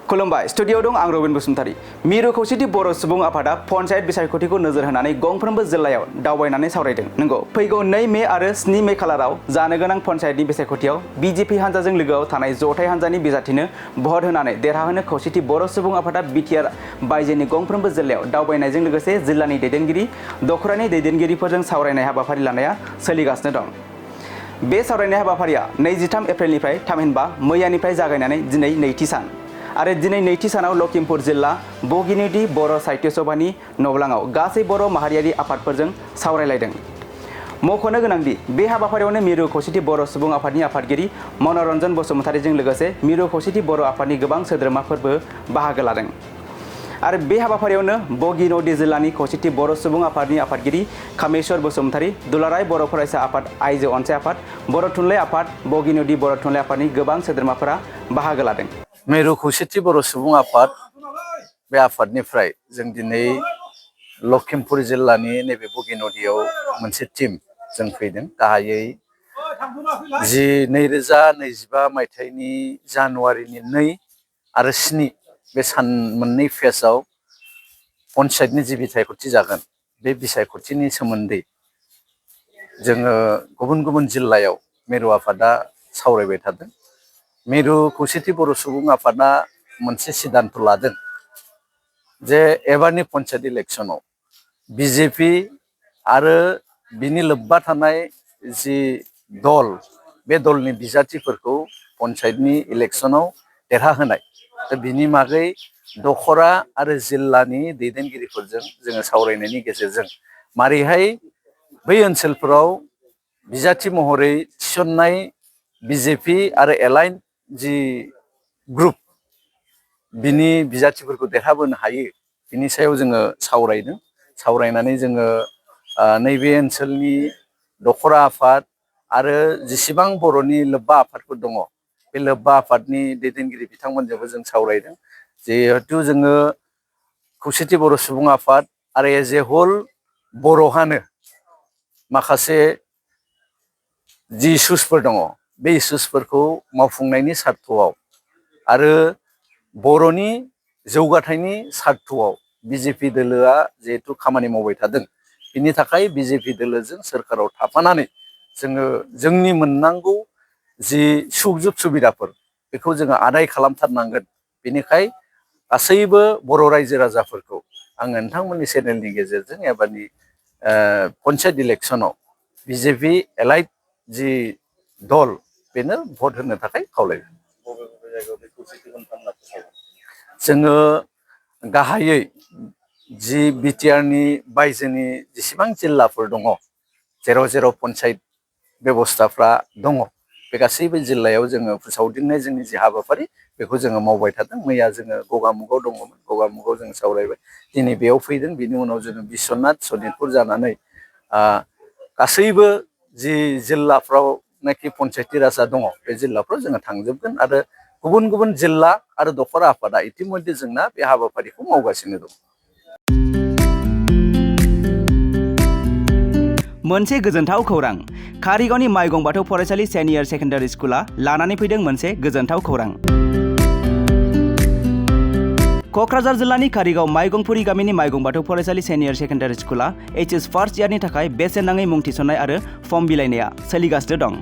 खुलुमबाय स्टुडिअ दं आं रबिन बसुमतारी मिरु खौसेथि बर' सुबुं आफादा पन्चायत बिसायख'थिखौ नोजोर होनानै गंफ्रोमबो जिल्लायाव दावबायनानै सावरायदों। नंगौ फैगौ 2 मे आरो 7 मे खालाराव जानो गोनां पन्चायतनि बिसायख'थियाव बिजेपि हान्जाजों लोगोआव थानाय जथाय हान्जानि बिजाथिनो भट होनानै देरहाहोनो खौसेथि बर' सुबुं आफादा बिटिआर बायजोनि गंफ्रोमबो जिल्लायाव दावबायनायजों लोगोसे जिल्लानि दैदेनगिरि दखरानि दैदेनगिरिफोरजों सावरायनाय हाबाफारि लानाया सोलिगासिनो दं। बे सावरायनाय हाबाफारिया 23 एप्रिलनिफ्राय थामहिनबा मैयानिफ्राय जागायनानै दिनै नैथि सान आरो दिनै नैथि सानाव लखिमपुर जिल्ला बगिनिदि बर' साहित्य सभानि नबलाङाव गासै बर' माहारियारि आफादफोरजों सावरायलायदों। मख'नो गोनांदि बे हाबाफारियावनो मिरु खौसेथि बर' सुबुं आफादनि आफादगिरि मनरन्जन बसुमतारीजों लोगोसे मिरु खौसेथि बर' आफादनि गोबां सोद्रोमाफोरबो बाहागो लादों। आरो बे हाबाफारियावनो बगिनदि जिल्लानि खौसेथि बर' सुबुं आफादनि आफादगिरि कामेश्वर बसुमतारी, दुलाराय बर' फरायसा आफाद, आइजो अनसाय आफाद, बर' थुनलाइ आफाद, बगिनदि बर' थुनलाइ आफादनि गोबां सोद्रोमाफोरा बाहागो लादों। मिरु खौसेथि बर' सुबुं आफाद बे आफादनिफ्राय जों दिनै लखिमपुर जिल्लानि नैबे बगिनदियाव मोनसे टीम जों फैदों। गाहायै 2025 मायथाइनि जानुवारिनि 2 आरो 7 बे सान मोननै फेजआव पन्चायतनि जि बिसायख'थि जागोन बे बिसायख'थिनि सोमोन्दै जोङो गुबुन गुबुन जिल्लायाव मिरु आफादा सावरायबाय थादों। मिरु खौसेथि बर' सुबुं आफादा मोनसे सिद्धान्त लादों जे एबारनि पन्चायत इलेक्सनाव बिजेपि आरो बिनि लोब्बा थानाय जि दल बे दलनि बिजाथिफोरखौ पन्चायतनि इलेक्सनाव देरहाहोनाय दा बिनि मागै दखरा आरो जिल्लानि दैदेनगिरिफोरजों जोङो सावरायनायनि गेजेरजों मारैहाय बै ओनसोलफोराव बिजाथि महरै थिसननाय बिजेपि आरो एलाइन जि ग्रुप बिनि बिजाथिफोरखौ देरहाबोनो हायो बिनि सायाव जोङो सावरायदों। सावरायनानै जोङो नैबे ओनसोलनि दखरा आफाद आरो जेसेबां बर'नि लोब्बा आफादफोर दङ बे लोब्बा आफादनि दैदेनगिरि बिथांमोनजोंबो जों सावरायदों। जिहेथु जोङो खौसेथि बर' सुबुं आफाद आरो एज ए हल बर'हानो माखासे जि इसुसफोर दङ बे इसुसफोरखौ मावफुंनायनि सार्थआव आरो बर'नि जौगाथायनि सार्थआव बिजेपि दोलोआ जिहेतु खामानि मावबाय थादों बिनि थाखाय बिजेपि दोलोजों सोरखाराव थाफानानै जोङो जोंनि मोननांगौ जि सुजुग सुबिदाफोर बेखौ जोङो आदाय खालामथारनांगोन। बेनिखाय गासैबो बर' रायजो राजाफोरखौ आङो नोंथांमोननि चेनेलनि गेजेरजों एबारनि पन्चायत इलेक्सनाव बिजेपि एलाइड जि दल बेनो भट होनो थाखाय खावलायदों। जोङो गाहायै जि बिटिआरनि बायजोनि जेसेबां जिल्लाफोर दङ जेराव जेराव पन्चायत बेबस्थाफ्रा दङ बे गासैबो जिल्लायाव जोङो फोसावदिंनाय जोंनि जि हाबाफारि बेखौ जोङो मावबाय थादों। मैया जोङो गगामुगाव दङमोन, गगामुगाव जों सावरायबाय, दिनै बेयाव फैदों। बिनि उनाव जोङो बिस्वनाथ सनितपुर जानानै गासैबो जि जिल्लाफ्रावनाखि पन्चायती राजा दङ बे जिल्लाफ्राव जोङो थांजोबगोन आरो गुबुन गुबुन जिल्ला आरो दखरा आफादा इतिमध्य जोंना बे हाबाफारिखौ मावगासिनो दं। मोनसे गोजोनथाव खौरां कारिगावनि माइगं बाथौ फरायसालि सेनियर सेकेन्डारि स्कुला लानानै फैदों मोनसे गोजोनथाव खौरां। क'क्राझार जिल्लानि कारिगाव माइगंफुरि गामिनि माइगं बाथौ फरायसालि सेनियर सेकेन्डारि स्कुला HS फार्स्ट इयारनि थाखाय बेसेन नाङै मुं थिसननाय आरो फर्म बिलाइनाया सोलिगासिनो दं।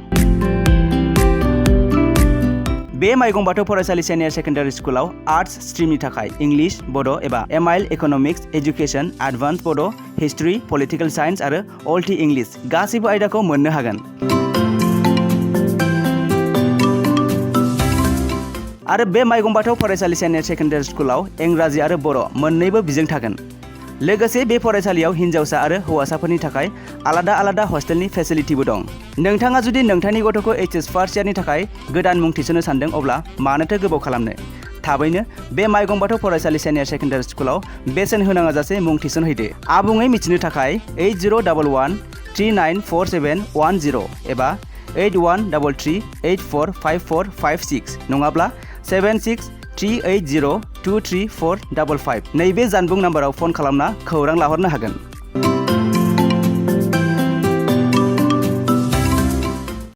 बे माइगं बाथौ फरायसालि सेनियर सेकेन्डारि स्कुलाव आर्ट्स स्ट्रिमनि थाखाय इंलिश, बड' एबा MIL इक'नमिक्स, एजुकेसन, एडभान्स बड', हिस्ट्रि, पलिटिकेल साइन्स आरो अल्टि इंलिश गासैबो आयदाखौ मोननो हागोन। आरो बे माइगं बाथौ फरायसालि सेनियर सेकेन्डारि स्कुलाव इंराजि आरो बर' मोन्नैबो बिजों थागोन। लोगोसे बे फरायसालियाव हिन्जावसा आरो हौवासाफोरनि थाखाय आलादा आलादा हस्टेलनि फेसिलिटिबो दं। नोंथाङा जुदि नोंथांनि गथ'खौ HS फार्स्ट इयारनि थाखाय गोदान मुं थिसननो सानदों अब्ला मानोथो गोबाव खालामनो? थाबैनो बे माइगं बाथौ फरायसालि सेनियर सेकेन्डारि स्कुलाव बेसेन होनाङा जासे मुं थिसनहैदो। आबुङै मिथिनो थाखाय 8011394710 एबा 8133845456 नङाब्ला 7638023455 नैबे जानबुं नाम्बाराव फन खालामना खौरां लाहरनो हागोन।